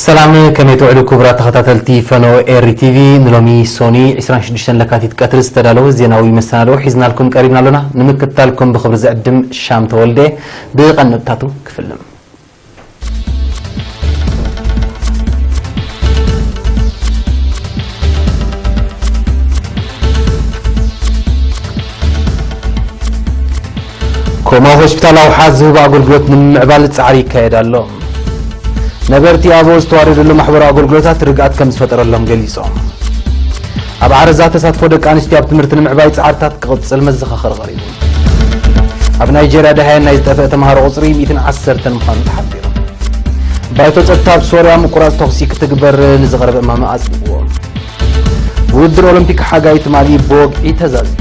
ሰላም፣ ከመይ ትውዕሉ ክቡራት ተኸታተልቲ ፈነወ ኤሪ ቲቪ? ንሎሚ ሶኒ ዕስራን ሽዱሽተን ለካቲት ቀትሪ ዝተዳለወ ዜናዊ መሰናድኦ ሒዝናልኩም ቀሪብና ኣሎና። ንምክትታልኩም ብኽብሪ ዝዕድም ሻም ተወልደ። ብቐንብታቱ ክፍልም። ኮማ ሆስፒታል ኣውሓ ዝህቦ ኣገልግሎት ንምምዕባል ጻዕሪ ይካየድ ኣሎ። ነበርቲ ኣበው ዝተዋደደሉ ማሕበራዊ ኣገልግሎታት ርግኣት ከም ዝፈጠረሎም ገሊጾም። ኣብ ዓረዛ ተሳትፎ ደቂ ኣንስትዮ ኣብ ትምህርቲ ንምዕባይ ጻዕርታት ክቕጽል መዘኻኸሪ ቀሪቡ። ኣብ ናይጄርያ ደሃየን ናይ ዝጠፍአ ተምሃሮ ቁጽሪ ሚእትን ዓሰርተን ምዃኑ ተሓቢሩ። ባይቶ ጸጥታ ኣብ ሶርያ ምቁራጽ ተኹሲ ክትግበር ንዝቐረበ እማመ ኣጽዲቕዎ። ውድድር ኦሎምፒክ ሓጋይ ትማሊ ብወግዒ ተዛዚሙ።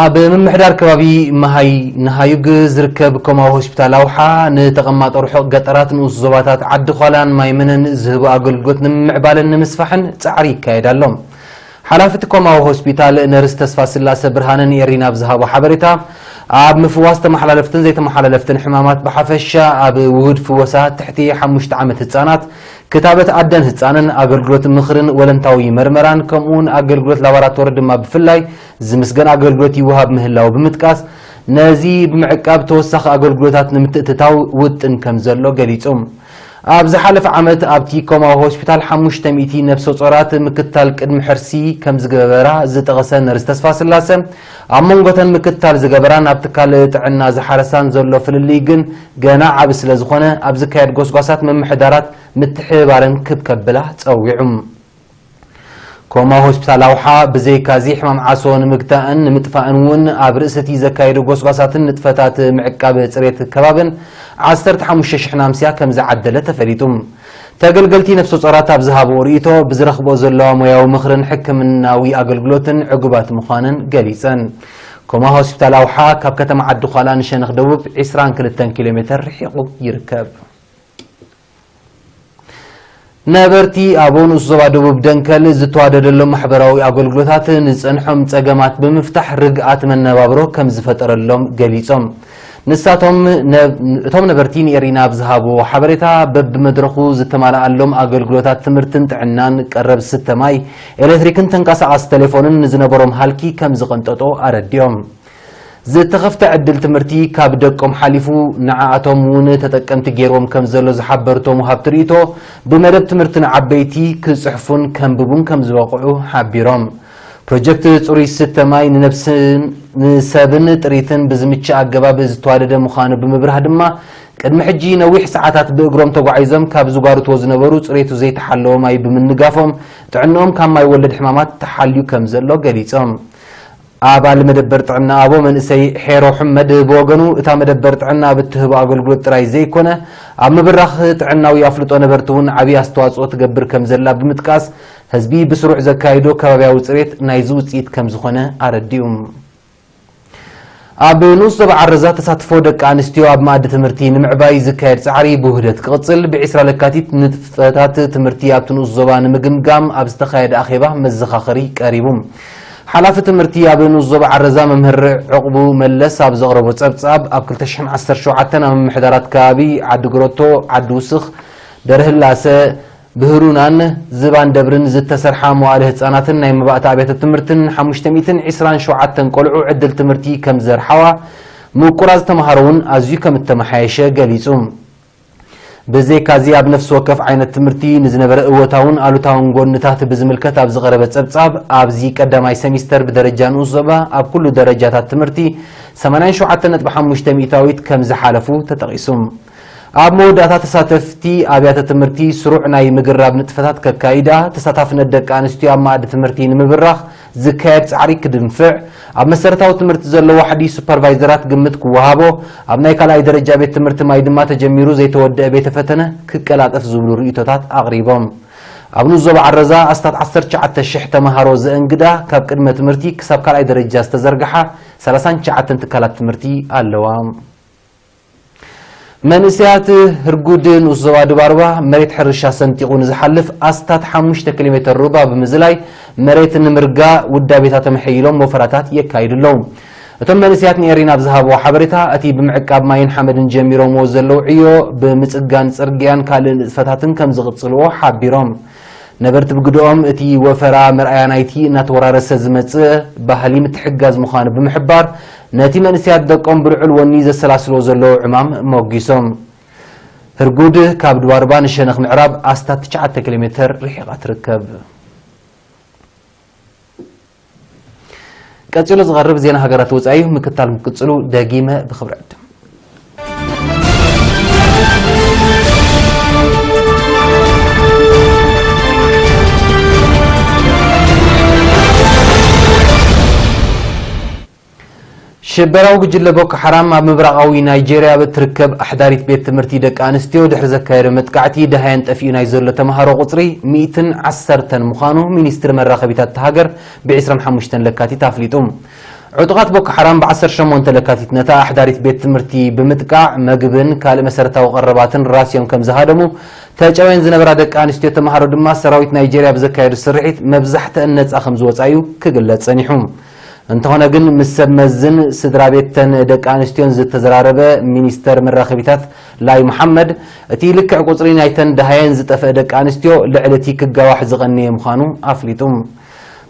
ኣብ ምምሕዳር ከባቢ መሃይ ንሃዩግ ዝርከብ ኮማዊ ሆስፒታል ኣውሓ ንተቐማጦ ርሑቕ ገጠራት ንኡስ ዞባታት ዓዲ ዃላን ማይመነን ዝህቦ ኣገልግሎት ንምምዕባልን ንምስፋሕን ጻዕሪ ይካየድ ኣሎ። ሓላፊ እቲ ኮማዊ ሆስፒታል ነርስ ተስፋ ስላሰ ብርሃነ ንኤሪና ኣብ ዝሃቦ ሓበሬታ፣ ኣብ ምፍዋስ ተመሓላለፍትን ዘይተመሓላለፍትን ሕማማት ብሓፈሻ ኣብ ውሁድ ፍወሳ ትሕቲ ሓሙሽተ ዓመት ህጻናት ክታበት ኣደን ህጻንን ኣገልግሎት ምኽርን ወለንታዊ መርመራን ከምኡውን ኣገልግሎት ላቦራቶሪ ድማ ብፍላይ ዝምስገን ኣገልግሎት ይወሃብ ምህላው ብምጥቃስ፣ ነዚ ብምዕቃብ ተወሳኺ ኣገልግሎታት ንምትእትታው ውጥን ከም ዘሎ ገሊጹ። ኣብ ዝሓለፈ ዓመት ኣብቲ ኮማዊ ሆስፒታል ሓሙሽተ ሚእቲ ነፍሰ ጾራት ምክታል ቅድሚ ሕርሲ ከም ዝገበራ ዝጠቐሰ ነርስ ተስፋ ስላሰ፣ ኣብ መንጎተን ምክታል ዝገበራን ኣብ ትካል ጥዕና ዝሓረሳን ዘሎ ፍልልይ ግን ገና ዓቢ ስለ ዝኾነ፣ ኣብ ዝካየድ ጎስጓሳት ምምሕዳራት ምትሕብባረን ክብ ከብላ ጸዊዑ። ኮማ ሆስፒታል ኣውሓ ብዘይካዚ ሕማም ዓሶ ንምግታእን ንምጥፋእን እውን ኣብ ርእሲ እቲ ዘካየዶ ጎስጓሳትን ንጥፈታት ምዕቃብ ጽሬት ከባብን ዓሰርተ ሓሙሽተ ሽሕ ናምስያ ከም ዝዓደለ ተፈሊጡ። ተገልገልቲ ነፍሰ ጾራት ኣብ ዝሃብዎ ርእይቶ፣ ብዝረኽብኦ ዘለዋ ሞያዊ ምኽርን ሕክምናዊ ኣገልግሎትን ዕጉባት ምዃነን ገሊጸን። ኮማ ሆስፒታል ኣውሓ ካብ ከተማ ዓዲ ዃላ ንሸነኽ ደቡብ ዕስራን ክልተን ኪሎ ሜተር ርሒቑ ይርከብ። ነበርቲ ኣብ ንኡስ ዞባ ደቡብ ደንከል ዝተዋደደሎም ማሕበራዊ ኣገልግሎታት ንጸንሖም ጸገማት ብምፍታሕ ርግኣት መነባብሮ ከም ዝፈጠረሎም ገሊጾም። ንሳቶም ነ-፣ እቶም ነበርቲ ንኤሪና ኣብ ዝሃብዎ ሓበሬታ፣ በብመድረኹ ዝተማልኣሎም ኣገልግሎታት ትምህርትን ጥዕናን፣ ቀረብ ስተ ማይ፣ ኤሌክትሪክን ተንቀሳቓሲ ቴሌፎንን ንዝነበሮም ሃልኪ ከም ዝቐንጠጦ ኣረዲኦም። ዝተኸፍተ ዕድል ትምህርቲ ካብ ደቆም ሓሊፉ ንዓኣቶም እውን ተጠቀምቲ ገይርዎም ከም ዘሎ ዝሓበሩ እቶም ወሃብቲ ርእይቶ፣ ብመደብ ትምህርቲ ንዓበይቲ ክጽሕፉን ከንብቡን ከም ዝበቕዑ ሓቢሮም። ፕሮጀክት ጽሩይ ስተ ማይ ንነብስን ንሰብን ጥሪትን ብዝምችእ ኣገባብ ዝተዋደደ ምዃኑ ብምብራህ ድማ፣ ቅድሚ ሕጂ ነዊሕ ሰዓታት ብእግሮም ተጓዒዞም ካብ ዝጓርትዎ ዝነበሩ ጽሬቱ ዘይተሓለወ ማይ ብምንጋፎም ጥዕንኦም ካብ ማይ ወለድ ሕማማት ተሓልዩ ከም ዘሎ ገሊጾም። ኣባል መደበር ጥዕና ኣቦ መንእሰይ ሄሮ ሕመድ ብወገኑ፣ እታ መደበር ጥዕና ኣብ እትህቦ ኣገልግሎት ጥራይ ዘይኮነ፣ ኣብ ምብራኽ ጥዕናዊ ኣፍልጦ ነበርቲ እውን ዓብዪ ኣስተዋጽኦ ትገብር ከም ዘላ ብምጥቃስ፣ ህዝቢ ብስሩዕ ዘካይዶ ከባብያዊ ጽሬት ናይዚ ውጽኢት ከም ዝኾነ ኣረዲኡ። ኣብ ንኡስ ዞባ ዓረዛ ተሳትፎ ደቂ ኣንስትዮ ኣብ መኣዲ ትምህርቲ ንምዕባይ ዝካየድ ጻዕሪ ብውህደት ክቕጽል፣ ብ ዕስራ ለካቲት ንጥፈታት ትምህርቲ ኣብቲ ንኡስ ዞባ ንምግምጋም ኣብ ዝተኻየደ ኣኼባ መዘኻኸሪ ቀሪቡ። ሓላፊ ትምህርቲ ኣብ ንኡስ ዞባ ዓረዛ መምህር ዕቑቡ መለስ ኣብ ዘቕረቦ ጸብጻብ፣ ኣብ ክልተ ሽሕን ዓሰርተ ሸውዓተን ኣብ ምምሕዳራት ከባቢ ዓዲ ግረቶ፣ ዓዲ ውስኽ፣ ደርህላሰ፣ ብህሩናን ዝባን ደብርን ዝተሰርሓ መዋእለ ህጻናትን ናይ መባእታ ኣብያተ ትምህርትን ሓሙሽተ ሚእትን ዕስራን ሸውዓተን ቆልዑ ዕድል ትምህርቲ ከም ዘርሓዋ፣ ምቁራጽ ተምሃሮ እውን ኣዝዩ ከም እተመሓየሸ ገሊጹ። ብዘይካዚ ኣብ ነፍሲ ወከፍ ዓይነት ትምህርቲ ንዝነበረ እወታውን ኣሉታውን ጎንታት ብዝምልከት ኣብ ዝቐረበ ጸብጻብ፣ ኣብዚ ቀዳማይ ሰሚስተር ብደረጃ ንኡስ ዞባ ኣብ ኩሉ ደረጃታት ትምህርቲ ሰማንያን ሸውዓተን ነጥቢ ሓሙሽተ ሚእታዊት ከም ዝሓለፉ ተጠቒሱ። ኣብ መወዳእታ ተሳተፍቲ ኣብያተ ትምህርቲ ስሩዕ ናይ ምግራብ ንጥፈታት ከካይዳ፣ ተሳታፍነት ደቂ ኣንስትዮ ኣብ መኣዲ ትምህርቲ ንምብራኽ ዝካየድ ጻዕሪ ክድንፍዕ፣ ኣብ መሰረታዊ ትምህርቲ ዘሎ ዋሕዲ ሱፐርቫይዘራት ግምት ክወሃቦ፣ ኣብ ናይ ካልኣይ ደረጃ ቤት ትምህርቲ ማይ ድማ ተጀሚሩ ዘይተወደአ ቤተ ፈተነ ክቀላጠፍ ዝብሉ ርእይቶታት ኣቕሪቦም። ኣብ ንኡስ ዞባ ዓረዛ ኣስታት ዓሰርተ ትሽዓተ ሽሕ ተመሃሮ ዘእንግዳ ካብ ቅድመ ትምህርቲ ክሳብ ካልኣይ ደረጃ ዝተዘርግሓ ሰላሳን ትሽዓተን ትካላት ትምህርቲ ኣለዋ። መንእሰያት ህርጉድ ንኡስ ዞባ ድባርባ መሬት ሕርሻ ሰንጢቑ ንዝሓልፍ ኣስታት ሓሙሽተ ኪሎ ሜተር ሩባ ብምዝላይ መሬት ንምርጋ ውዳቤታቶም ኣሐይሎም ወፈራታት የካይዱ ኣለዉ። እቶም መንእሰያት ንኤሪና ኣብ ዝሃብዎ ሓበሬታ፣ እቲ ብምዕቃብ ማይን ሓመድን ጀሚሮምዎ ዘለዉ ዕዮ ብምጽጋን ጽርግያን ካልእ ንጥፈታትን ከም ዝቕጽልዎ ሓቢሮም። ነበርቲ ብግድኦም እቲ ወፈራ መርኣያ ናይቲ እናተወራረሰ ዝመጽእ ባህሊ ምትሕግጋዝ ምዃኑ ብምሕባር፣ ነቲ መንእሰያት ደቆም ብልዑል ወኒ ዘሰላስልዎ ዘለዉ ዕማም ሞጊሶም። ህርጉድ ካብ ድባርባ ንሸነኽ ምዕራብ ኣስታት ትሽዓተ ኪሎ ሜተር ርሒቓ ትርከብ። ቀጺሉ ዝቐርብ ዜና ሃገራት ወጻኢ እዩ። ምክታል ክትቅጽሉ ደጊመ ብኽብሪ ዕድም። ሽበራዊ ጉጅለ ቦኮ ሓራም ኣብ ምብራቓዊ ናይጄርያ ኣብ እትርከብ ኣሕዳሪት ቤት ትምህርቲ ደቂ ኣንስትዮ ድሕሪ ዘካየዶ መጥቃዕቲ ደሃየን ጠፊኡ ናይ ዘሎ ተምሃሮ ቁጽሪ ሚእትን ዓሰርተን ምዃኑ ሚኒስትሪ መራኸቢታት እታ ሃገር ብ ዕስራን ሓሙሽተን ለካቲት ኣፍሊጡ። ዕጡቓት ቦኮ ሓራም ብ ዓሰርተ ሸሞንተ ለካቲት ነታ ኣሕዳሪት ቤት ትምህርቲ ብምጥቃዕ መግብን ካልእ መሰረታዊ ቀረባትን ራስዮም ከም ዝሃደሙ፣ ተጨውየን ዝነበራ ደቂ ኣንስትዮ ተምሃሮ ድማ ሰራዊት ናይጄርያ ብዘካየዱ ስርሒት መብዛሕተአን ነጻ ከም ዝወጻ እዩ ክግለጽ ጸኒሑ። እንተኾነ ግን ምስ ሰብ መዝን ስድራ ቤተን ደቂ ኣንስትዮን ዝተዘራረበ ሚኒስተር መራኸቢታት ላይ መሓመድ፣ እቲ ልክዕ ቁጽሪ ናይተን ደሃየን ዝጠፍአ ደቂ ኣንስትዮ ልዕሊ እቲ ክጋዋሕ ዝቐነየ ምዃኑ ኣፍሊጡ።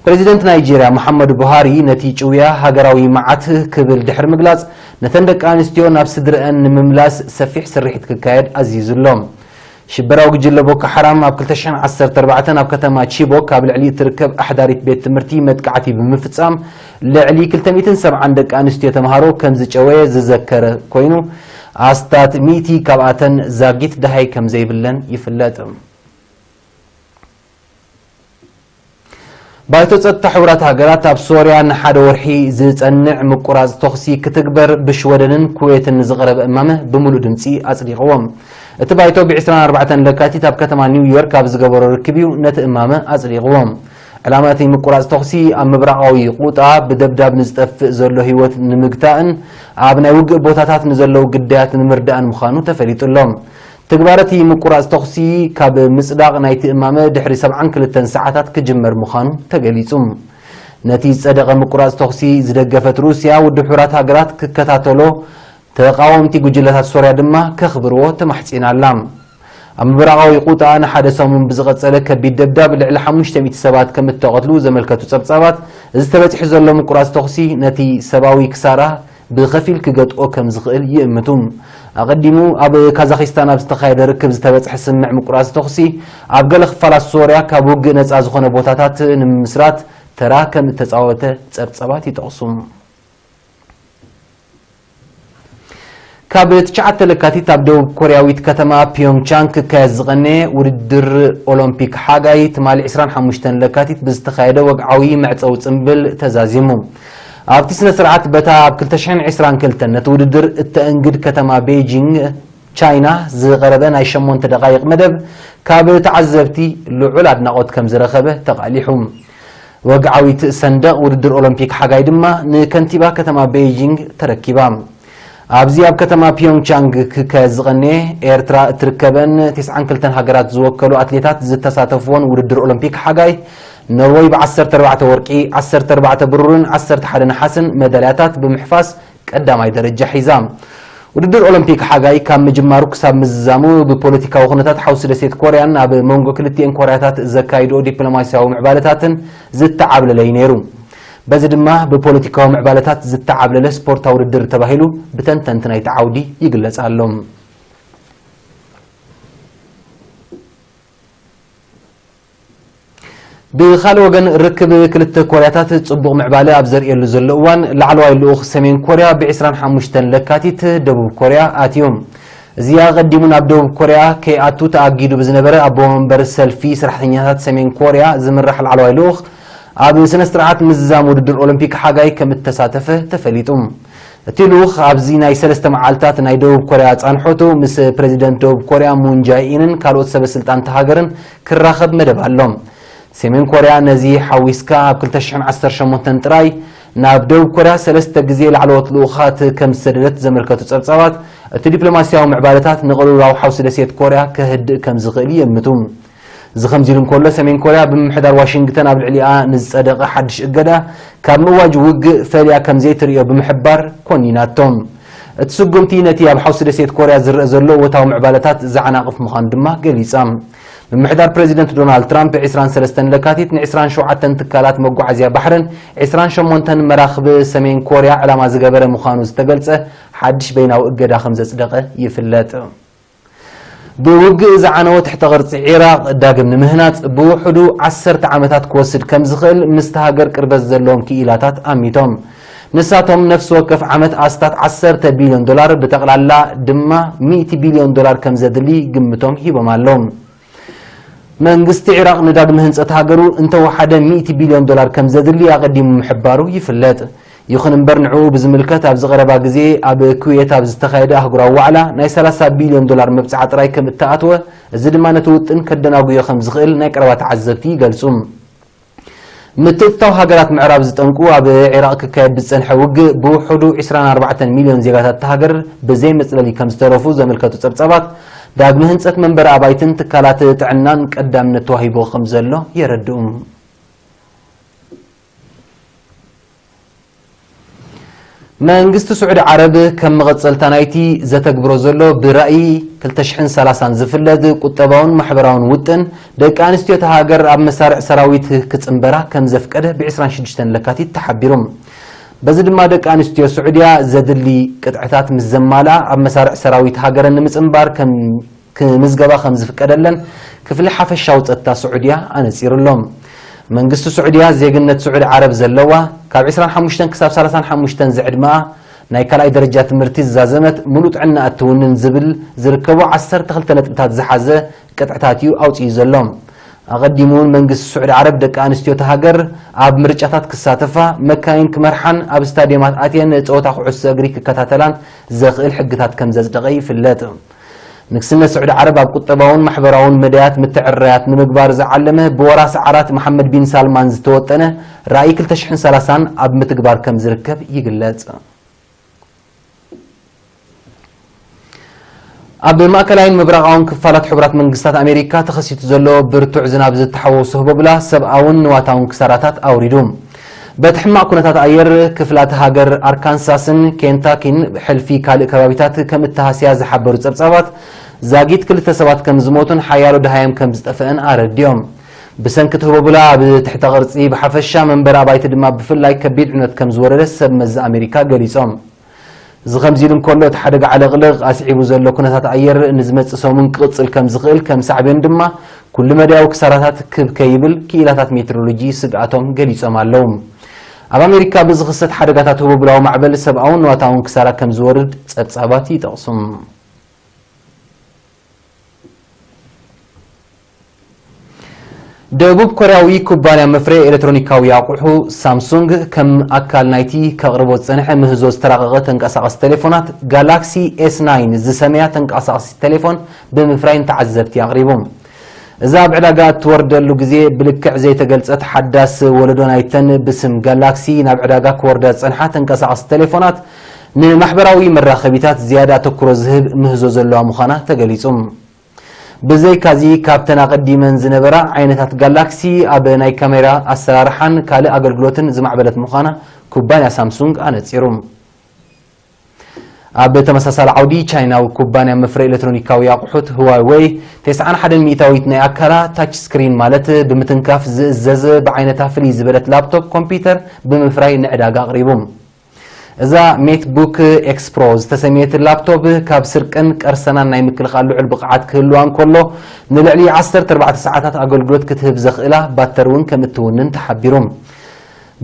ፕሬዚደንት ናይጄርያ መሓመዱ ቡሃሪ ነቲ ጭውያ ሃገራዊ መዓት ክብል ድሕሪ ምግላጽ፣ ነተን ደቂ ኣንስትዮ ናብ ስድረአን ንምምላስ ሰፊሕ ስርሒት ክካየድ ኣዚዙ ኣሎ። ሽበራዊ ጉጅለ ቦኮ ሓራም ኣብ ክልተ ሽሕን ዓሰርተ ኣርባዕተን ኣብ ከተማ ቺቦክ ኣብ ልዕሊ እትርከብ ኣሕዳሪት ቤት ትምህርቲ መጥቃዕቲ ብምፍጻም ልዕሊ ክልተ ሚእትን ሰብዓን ደቂ ኣንስትዮ ተምሃሮ ከም ዝጨወየ ዝዘከረ ኮይኑ፣ ኣስታት ሚእቲ ካብኣተን ዛጊት ደሃይ ከም ዘይብለን ይፍለጥ። ባይቶ ጸጥታ ሕቡራት ሃገራት ኣብ ሶርያ ንሓደ ወርሒ ዝጸንዕ ምቁራጽ ተኹሲ ክትግበር ብሽወደንን ኩዌትን ንዝቐረበ እማመ ብምሉእ ድምጺ ኣጽዲቕዎ። እቲ ባይቶ ብ ዕስራን ኣርባዕተን ለካቲት ኣብ ከተማ ኒውዮርክ ኣብ ዝገበሮ ርክብ እዩ ነቲ እማመ ኣጽዲቕዎ። ዕላማ እቲ ምቁራጽ ተኹሲ ኣብ ምብራቓዊ ቁጣ ብደብዳብ ንዝጠፍእ ዘሎ ህይወት ንምግታእን ኣብ ናይ ውግእ ቦታታት ንዘለዉ ግዳያት ንምርዳእን ምዃኑ ተፈሊጡ ኣሎ። ትግባረ እቲ ምቁራጽ ተኹሲ ካብ ምጽዳቕ ናይቲ እማመ ድሕሪ ሰብዓን ክልተን ሰዓታት ክጅመር ምዃኑ ተገሊጹ። ነቲ ዝጸደቐ ምቁራጽ ተኹሲ ዝደገፈት ሩስያ፣ ውድብ ሕቡራት ሃገራት ክከታተሎ፣ ተቓወምቲ ጉጅለታት ሶርያ ድማ ከኽብርዎ ተማሕጺና ኣላ። ኣብ ምብራቓዊ ቁጣ ንሓደ ሰሙን ብዝቐጸለ ከቢድ ደብዳብ ልዕሊ ሓሙሽተ ሚእቲ ሰባት ከም እተቐትሉ ዘመልከቱ ጸብጻባት፣ እዚ ተበጺሑ ዘሎ ምቁራጽ ተኹሲ ነቲ ሰብኣዊ ክሳራ ብኸፊል ክገጥኦ ከም ዝኽእል ይእምቱ። ኣቐዲሙ ኣብ ካዛኺስታን ኣብ ዝተኻየደ ርክብ ዝተበጽሐ ስምምዕ ምቁራጽ ተኹሲ፣ ኣብ ገለ ክፋላት ሶርያ ካብ ውግእ ነጻ ዝኾነ ቦታታት ንምምስራት ተራ ከም እተጻወተ ጸብጻባት ይጠቕሱ። ካብ ትሽዓተ ለካቲት ኣብ ደቡብ ኮርያዊት ከተማ ፒዮንግቻንግ ክካየድ ዝቐነየ ውድድር ኦሎምፒክ ሓጋይ ትማሊ ዕስራን ሓሙሽተን ለካቲት ብዝተኻየደ ወግዓዊ መዕጸዊ ጽምብል ተዛዚሙ። ኣብቲ ስነ ስርዓት በታ ኣብ ክልተ ሽሕን ዕስራን ክልተን ነቲ ውድድር እተእንግድ ከተማ ቤጂንግ ቻይና ዝቐረበ ናይ ሸሞንተ ደቓይቕ መደብ ካብ ተዓዘብቲ ልዑል ኣድናቖት ከም ዝረኸበ ተቓሊሑ። ወግዓዊት ሰንደቕ ውድድር ኦሎምፒክ ሓጋይ ድማ ንከንቲባ ከተማ ቤይጂንግ ተረኪባ። ኣብዚ ኣብ ከተማ ፒዮንግቻንግ ክካየድ ዝቐነየ ኤርትራ እትርከበን ተስዓን ክልተን ሃገራት ዝወከሉ ኣትሌታት ዝተሳተፍዎን ውድድር ኦሎምፒክ ሓጋይ፣ ኖርወይ ብ ዓሰርተ ኣርባዕተ ወርቂ፣ ዓሰርተ ኣርባዕተ ብሩርን ዓሰርተ ሓደ ነሓስን መዳልያታት ብምሕፋስ ቀዳማይ ደረጃ ሒዛ። ውድድር ኦሎምፒክ ሓጋይ ካብ ምጅማሩ ክሳብ ምዝዛሙ ብፖለቲካዊ ኩነታት ሓውሲ ደሴት ኮርያን ኣብ መንጎ ክልቲኤን ኮርያታት ዘካይድኦ ዲፕሎማስያዊ ምዕባለታትን ዝተዓብለለ እዩ ነይሩ። በዚ ድማ ብፖለቲካዊ ምዕባለታት ዝተዓብለለ ስፖርታዊ ውድድር ተባሂሉ ብተንተንቲ ናይቲ ዓውዲ ይግለጽ ኣሎ። ብኻልእ ወገን፣ ርክብ ክልተ ኮርያታት ጽቡቕ ምዕባለ ኣብ ዘርእየሉ ዘሎ እዋን፣ ላዕለዋይ ልኡኽ ሰሜን ኮርያ ብ ዕስራን ሓሙሽተን ለካቲት ደቡብ ኮርያ ኣትዩ። እዚ ኣቐዲሙ ናብ ደቡብ ኮርያ ከይኣቱ ተኣጊዱ ብዝነበረ ኣቦ መንበር ሰልፊ ሰራሕተኛታት ሰሜን ኮርያ ዝምራሕ ላዕለዋይ ልኡኽ፣ ኣብ ስነ ስርዓት ምዝዛም ውድድር ኦሎምፒክ ሓጋይ ከም እተሳተፈ ተፈሊጡ። እቲ ልኡኽ ኣብዚ ናይ ሰለስተ መዓልታት ናይ ደቡብ ኮርያ ጻንሖቱ ምስ ፕሬዚደንት ደቡብ ኮርያ ሙን ጃይኢንን ካልኦት ሰበ ስልጣን እታ ሃገርን ክራኸብ መደብ ኣሎ። ሰሜን ኮርያ ነዚ ሓዊስካ ኣብ ክልተ ሽሕን ዓሰርተ ሸሞንተን ጥራይ ናብ ደቡብ ኮርያ ሰለስተ ግዜ ላዕለዎት ልኡኻት ከም ዝሰደደት ዘመልከቱ ጸብጻባት፣ እቲ ዲፕሎማስያዊ ምዕባለታት ንቕልውላው ሓውሲ ደሴት ኮርያ ከህድእ ከም ዝኽእል ይእምቱ። እዚ ከምዚ ኢሉ እንከሎ፣ ሰሜን ኮርያ ብምምሕዳር ዋሽንግተን ኣብ ልዕሊኣ ንዝጸደቐ ሓድሽ እገዳ ካብ ምእዋጅ ውግእ ፈልያ ከም ዘይትርእዮ ብምሕባር ኮኒናቶ። እቲ ስጉምቲ ነቲ ኣብ ሓውሲ ደሴት ኮርያ ዝረአ ዘሎ እወታዊ ምዕባለታት ዘዓናቕፍ ምዃኑ ድማ ገሊጻ። ምምሕዳር ፕሬዚደንት ዶናልድ ትራምፕ ዕስራን ሰለስተን ለካቲት ንዕስራን ሸውዓተን ትካላት መጓዓዝያ ባሕርን ዕስራን ሸሞንተን መራኽብ ሰሜን ኮርያ ዕላማ ዝገበረ ምዃኑ ዝተገልጸ ሓድሽ በይናዊ እገዳ ከም ዘጽደቐ ይፍለጥ። ብውግእ ዝዓነወ ትሕተ ቅርጺ ዒራቕ ዳግም ንምህናጽ ብውሕዱ ዓሰርተ ዓመታት ክወስድ ከም ዝኽእል ምስቲ ሃገር ቅርበት ዘለዎም ክኢላታት ኣሚቶም። ንሳቶም ነፍሲ ወከፍ ዓመት ኣስታት ዓሰርተ ቢልዮን ዶላር፣ ብጠቕላላ ድማ ሚእቲ ቢልዮን ዶላር ከም ዘድሊ ግምቶም ሂቦም ኣለዉ። መንግስቲ ዒራቕ ንዳግመ ህንጸት ሃገሩ እንተወሓደ ሚእቲ ቢልዮን ዶላር ከም ዘድሊ ኣቐዲሙ ምሕባሩ ይፍለጥ። ይኹን እምበር፣ ንዕኡ ብዝምልከት ኣብዚ ቀረባ ግዜ ኣብ ኩዌት ኣብ ዝተኻየደ ኣህጉራዊ ዋዕላ ናይ ሰላሳ ቢልዮን ዶላር መብጽዓ ጥራይ ከም እተኣትወ፣ እዚ ድማ ነቲ ውጥን ከደናጉዮ ከም ዝኽእል ናይ ቀረባ ተዓዘብቲ ይገልጹ። ምትእትታው ሃገራት ምዕራብ ዝጠንቁ ኣብ ዒራቕ ክካየድ ብዝጸንሐ ውግእ ብውሑዱ ዕስራን ኣርባዕተን ሚልዮን ዜጋታት እታ ሃገር ብዘይ መጽለሊ ከም ዝተረፉ ዘመልከቱ ጸብጻባት፣ ዳግመ ህንጸት መንበሪ ኣባይትን ትካላት ጥዕናን ቀዳምነት ተዋሂቦ ከም ዘሎ የረድኡ። መንግስቲ ስዑዲ ዓረብ ከም መቐጸልታ ናይቲ ዘተግብሮ ዘሎ ብራእይ ክልተ ሽሕን ሰላሳን ዝፍለጥ ቁጠባውን ማሕበራውን ውጥን፣ ደቂ ኣንስትዮ እታ ሃገር ኣብ መሳርዕ ሰራዊት ክጽንበራ ከም ዘፍቀደ ብ ዕስራን ሽዱሽተን ለካቲት ተሓቢሩ። በዚ ድማ ደቂ ኣንስትዮ ስዑድያ ዘድሊ ቅጥዕታት ምስ ዘማልኣ ኣብ መሳርዕ ሰራዊት ሃገረን ንምጽንባር ከም ክምዝገባ ከም ዝፍቀደለን ክፍሊ ሓፈሻዊ ጸጥታ ስዑድያ ኣነጺሩ ኣሎ። መንግስቲ ስዑድያ ዜግነት ስዑዲ ዓረብ ዘለዋ፣ ካብ ዕስራን ሓሙሽተን ክሳብ ሰላሳን ሓሙሽተን ዝዕድመኣ፣ ናይ ካልኣይ ደረጃ ትምህርቲ ዝዛዘመት፣ ሙሉእ ጥዕና እትውንን ዝብል ዝርከቦ ዓሰርተ ክልተ ነጥብታት ዝሓዘ ቅጥዕታት እዩ ኣውጺኡ ዘሎ። ኣቐዲሙ እውን መንግስቲ ስዑዲ ዓረብ ደቂ ኣንስትዮ እታ ሃገር ኣብ ምርጫታት ክሳተፋ፣ መካይን ክመርሓን ኣብ ስታድየማት ኣትየን ጸወታ ኩዕሶ እግሪ ክከታተላን ዘኽእል ሕግታት ከም ዘጽደቐ ይፍለጥ። ንግስነት ስዑዲ ዓረብ ኣብ ቁጠባውን ማሕበራውን መዳያት ምትዕርራያት ንምግባር ዝዓለመ ብወራሲ ዓራት መሓመድ ቢን ሳልማን ዝተወጠነ ራእይ ክልተ ሽሕን ሰላሳን ኣብ ምትግባር ከም ዝርከብ ይግለጽ። ኣብ ማእከላይን ምብራቓውን ክፋላት ሕቡራት መንግስታት ኣሜሪካ ተኸሲቱ ዘሎ ብርቱዕ ዝናብ ዝተሓወሶ ህቦብላ ሰብኣውን ንዋታውን ክሳራታት ኣውሪዱ። በቲ ሕማቕ ኩነታት ኣየር፣ ክፍላት ሃገር ኣርካንሳስን ኬንታኪን ብሕልፊ ካልእ ከባቢታት ከም እተሃስያ ዝሓበሩ ጸብጻባት፣ ዛጊት ክልተ ሰባት ከም ዝሞቱን ሓያሎ ደሃዮም ከም ዝጠፍአን ኣረዲኦም። ብሰንኪ እቲ ህቦብላ ኣብ ትሕተ ቅርጺ ብሓፈሻ፣ መንበሪ ኣባይቲ ድማ ብፍላይ ከቢድ ዕንወት ከም ዝወረደ ሰብ መዚ ኣሜሪካ ገሊጾም። እዚ ከምዚ ኢሉ እንከሎ፣ እቲ ሓደጋ ዓለቕልቕ ኣስዒቡ ዘሎ ኩነታት ኣየር ንዝመጽእ ሰሙን ክቕጽል ከም ዝኽእል ከም ሳዕቤን ድማ፣ ኩሉ መዳያዊ ክሳራታት ክብ ከይብል ክኢላታት ሜትሮሎጂ ስግኣቶም ገሊጾም ኣለዉ። ኣብ ኣሜሪካ ብዝኽሰት ሓደጋታት ህቦብላዊ ማዕበል ሰብኣውን ንዋታውን ክሳራ ከም ዝወርድ ጸብጻባት ይጠቕሱ። ደቡብ ኮርያዊ ኩባንያ መፍረዪ ኤሌክትሮኒካዊ ኣቑሑ ሳምሱንግ፣ ከም ኣካል ናይቲ ከቕርቦ ዝጸንሐ ምህዞ ዝተራቐቐ ተንቀሳቓሲ ቴሌፎናት፣ ጋላክሲ ኤስ ናይን ዝሰመያ ተንቀሳቓሲ ቴሌፎን ብምፍራይ ንተዓዘብቲ ኣቕሪቡ። እዛ ኣብ ዕዳጋ እትወርደሉ ግዜ ብልክዕ ዘይተገልጸት ሓዳስ ወለዶ ናይተን ብስም ጋላክሲ ናብ ዕዳጋ ክወርዳ ዝጸንሓ ተንቀሳቓሲ ቴሌፎናት፣ ንማሕበራዊ መራኸቢታት ዝያዳ ኣተኩሮ ዝህብ ምህዞ ዘለዋ ምዃና ተገሊጹ። ብዘይካዚ፣ ካብተን ኣቐዲመን ዝነበራ ዓይነታት ጋላክሲ ኣብ ናይ ካሜራ ኣሰራርሓን ካልእ ኣገልግሎትን ዝማዕበለት ምዃና ኩባንያ ሳምሱንግ ኣነጺሩ። ኣብ ተመሳሳሊ ዓውዲ፣ ቻይናዊ ኩባንያ መፍረ ኤሌክትሮኒካዊ ኣቑሑት ህዋይወይ፣ ተስዓን ሓደን ሚእታዊት ናይ ኣካላ ታች ስክሪን፣ ማለት ብምትንካፍ ዝእዘዝ፣ ብዓይነታ ፍልይ ዝበለት ላፕቶፕ ኮምፒውተር ብምፍራይ ንዕዳጋ ኣቕሪቡ። እዛ ሜትቡክ ኤክስ ፕሮ ዝተሰምየት ላፕቶፕ፣ ካብ ስርቅን ቀርሰናን ናይ ምክልኻል ልዑል ብቕዓት ክህልዋ እንከሎ፣ ንልዕሊ ዓሰርተ ኣርባዕተ ሰዓታት ኣገልግሎት ክትህብ ዘኽእላ ባተሪ እውን ከም እትውንን ተሓቢሩ።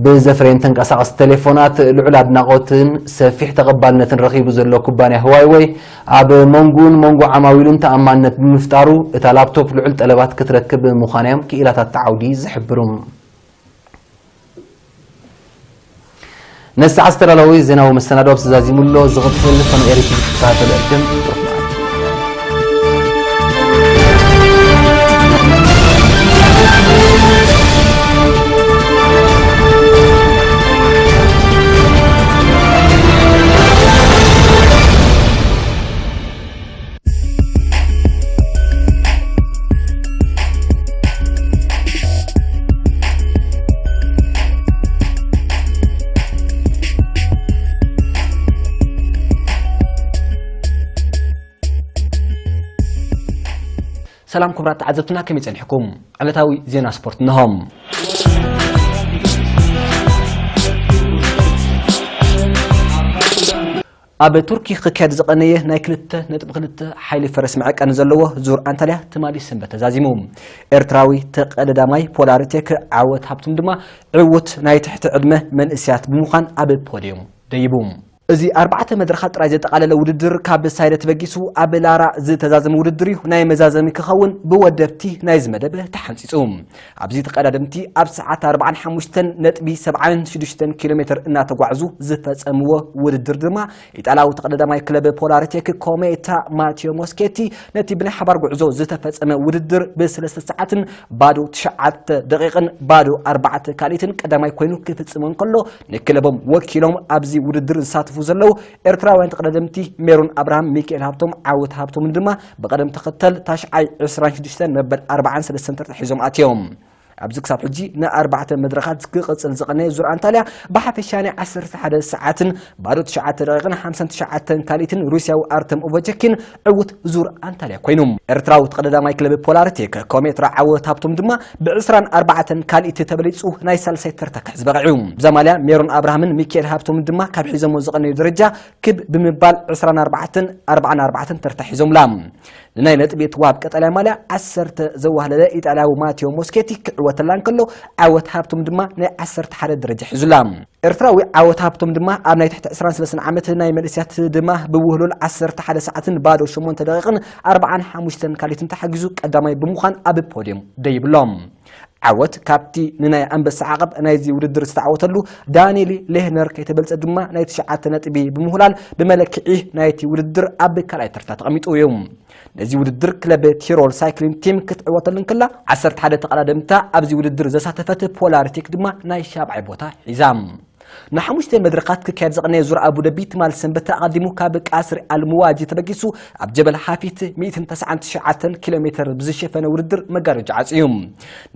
ብዘፍረየን ተንቀሳቐስቲ ቴሌፎናት ልዑል ኣድናቖትን ሰፊሕ ተቐባልነትን ረኺቡ ዘሎ ኩባንያ ህዋይወይ፣ ኣብ መንጎኡን መንጎ ዓማዊሉን ተኣማንነት ብምፍጣሩ፣ እታ ላፕቶፕ ልዑል ጠለባት ክትረክብ ምዃና እዮም ክኢላታት እቲ ዓውዲ ዝሕብሩ። ነዚ ኣስተዳላዊ ዜናዊ መሰናዶ ኣብ ተዛዚሙ ኣሎ። ዝቕጽል ከም ኤሪክ ዝከታተል ዕድም ትሩፍ መዓልቲ። ሰላም ክቡራት ተዓዘብትና፣ ከመይ ጸኒሕኩም? ዕለታዊ ዜና ስፖርት እንሆ። ኣብ ቱርኪ ክካየድ ዝቐነየ ናይ ክልተ ነጥቢ ክልተ ሓይሊ ፈረስ መዐቀኒ ዘለዎ ዙር ኣንታልያ ትማሊ ሰንበት ተዛዚሙ። ኤርትራዊ ተቐዳዳማይ ፖላሪቴክ ዓወት ሃብቶም ድማ ዕዉት ናይ ትሕቲ ዕድመ መንእስያት ብምዃን ኣብ ፖድዮም ደይቡ። እዚ ኣርባዕተ መድረኻት ጥራይ ዘጠቓለለ ውድድር ካብ ሳይደት በጊሱ ኣብ ላራ ዝተዛዘመ ውድድር እዩ። ናይ መዛዘሚ ክኸውን ብወደብቲ ናይዚ መደብ ተሓንጺጹ። ኣብዚ ተቐዳደምቲ ኣብ ሰዓት ኣርባዓን ሓሙሽተን ነጥቢ ሰብዓን ሽዱሽተን ኪሎ ሜትር እናተጓዕዙ ዝፈጸምዎ ውድድር ድማ ኢጣልያዊ ተቐዳዳማይ ክለብ ፖላሪቴክ ኮሜታ ማቴዮ ሞስኬቲ ነቲ ብናይ ሓባር ጉዕዞ ዝተፈጸመ ውድድር ብሰለስተ ሰዓትን ባዶ ትሽዓተ ደቂቕን ባዶ ኣርባዕተ ካልኢትን ቀዳማይ ኮይኑ ክፍጽሞ እንከሎ፣ ንክለቦም ወኪሎም ኣብዚ ውድድር ዝሳተፉ ዘለዉ ኤርትራውያን ተቐዳደምቲ ሜሮን ኣብርሃም፣ ሚካኤል ሃብቶም፣ ዓወት ሃብቶምን ድማ ብቐደም ተኸተል ታሽዓይ ዕስራን ሽዱሽተን መበል ኣርባዓን ሰለስተን ተርታ ሒዞም ኣትዮም። ኣብዚ ክሳብ ሕጂ ንኣርባዕተ መድረኻት ክቕጽል ዝቐነየ ዙር ኣንታልያ ብሓፈሻ ናይ ዓሰርተ ሓደ ሰዓትን ባዶ ትሽዓተ ደቂቕን ሓምሳን ትሽዓተን ካልኢትን ሩስያዊ ኣርተም ኦቨቸኪን ዕዉት ዙር ኣንታልያ ኮይኑ። ኤርትራዊ ተቐዳዳማይ ክለብ ፖላርቴክ ኮሜትራ ዓወት ሃብቶም ድማ ብዕስራን ኣርባዕተን ካልኢት ተበሊጹ ናይ ሳልሳይ ተርታ ክሕዝ በቒዑ። ብዛ ማልያ ሜሮን ኣብርሃምን ሚካኤል ሃብቶምን ድማ ካብ ሒዞሞ ዝቐነዩ ደረጃ ክብ ብምባል ዕስራን ኣርባዕተን ኣርባዓን ኣርባዕተን ተርታ ሒዞምላ። ንናይ ነጥቢ እትወሃብ ቀጠልያ ማልያ ዓሰርተ ዘዋህለለ ኢጣልያዊ ማቴዎ ሞስኬቲ ክዕወተላ እንከሎ፣ ዓወት ሃብቶም ድማ ናይ ዓሰርተ ሓደ ደረጃ ሒዙላ። ኤርትራዊ ዓወት ሃብቶም ድማ ኣብ ናይ ትሕቲ ዕስራን ሰለስተን ዓመት ናይ መንእስያት ድማ ብውህሉል ዓሰርተ ሓደ ሰዓትን ባዶ ሸሞንተ ደቂቕን ኣርባዓን ሓሙሽተን ካልኢትን ተሓጊዙ ቀዳማይ ብምዃን ኣብ ፖድየም ደይብሎም። ዓወት ካብቲ ንናይ ኣንበሳ ዓቐብ ናይዚ ውድድር ዝተዓወተሉ ዳንኤሊ ሌህነር ከይተበልጸ ድማ ናይ ትሽዓተ ነጥቢ ብምውህላል ብመለክዒ ናይቲ ውድድር ኣብ ካልኣይ ተርታ ተቐሚጡ እዩ። ነዚ ውድድር ክለብ ቲሮል ሳይክሊን ቲም ክትዕወተሉ እንከላ ዓሰርተ ሓደ ተቐዳደምታ ኣብዚ ውድድር ዘሳተፈት ፖላርቴክ ድማ ናይ ሻብዓይ ቦታ ሒዛ። ንሓሙሽተ መድረኻት ክካየድ ዝቐነየ ዙር ኣቡደቢ ትማል ሰንበት ኣቐዲሙ ካብ ቃስር ኣልሙዋጂ ተበጊሱ ኣብ ጀበል ሓፊት ሚእትን ተስዓን ትሽዓተን ኪሎ ሜትር ብዝሸፈነ ውድድር መጋረጃ ዓጽዩ።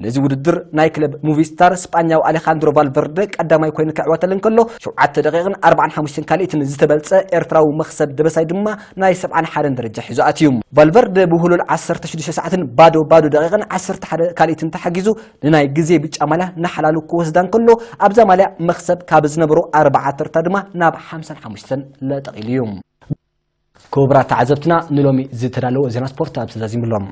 ነዚ ውድድር ናይ ክለብ ሙቪስታር ስጳኛዊ ኣሌኻንድሮ ቫልቨርደ ቀዳማይ ኮይኑ ክዕወተሉ እንከሎ፣ ሸውዓተ ደቂቕን ኣርባዓን ሓሙሽተን ካልኢትን ዝተበልጸ ኤርትራዊ መኽሰብ ደበሳይ ድማ ናይ ሰብዓን ሓደን ደረጃ ሒዙ ኣትዩ። ቫልቨርደ ብውህሉል ዓሰርተ ሽዱሽተ ሰዓትን ባዶ ባዶ ደቂቕን ዓሰርተ ሓደ ካልኢትን ተሓጊዙ ንናይ ግዜ ብጫ ማልያ ንሓላሉ ክወስዳ እንከሎ፣ ኣብዛ ማልያ መኽሰብ ካብ ዝነበሮ ኣርባዓ ተርታ ድማ ናብ ሓምሳን ሓሙሽተን ለጠቒሉ እዩ። ክቡራት ተዓዘብትና፣ ንሎሚ ዝተዳለወ ዜና ስፖርት ኣብ ተዛዚሙሎም።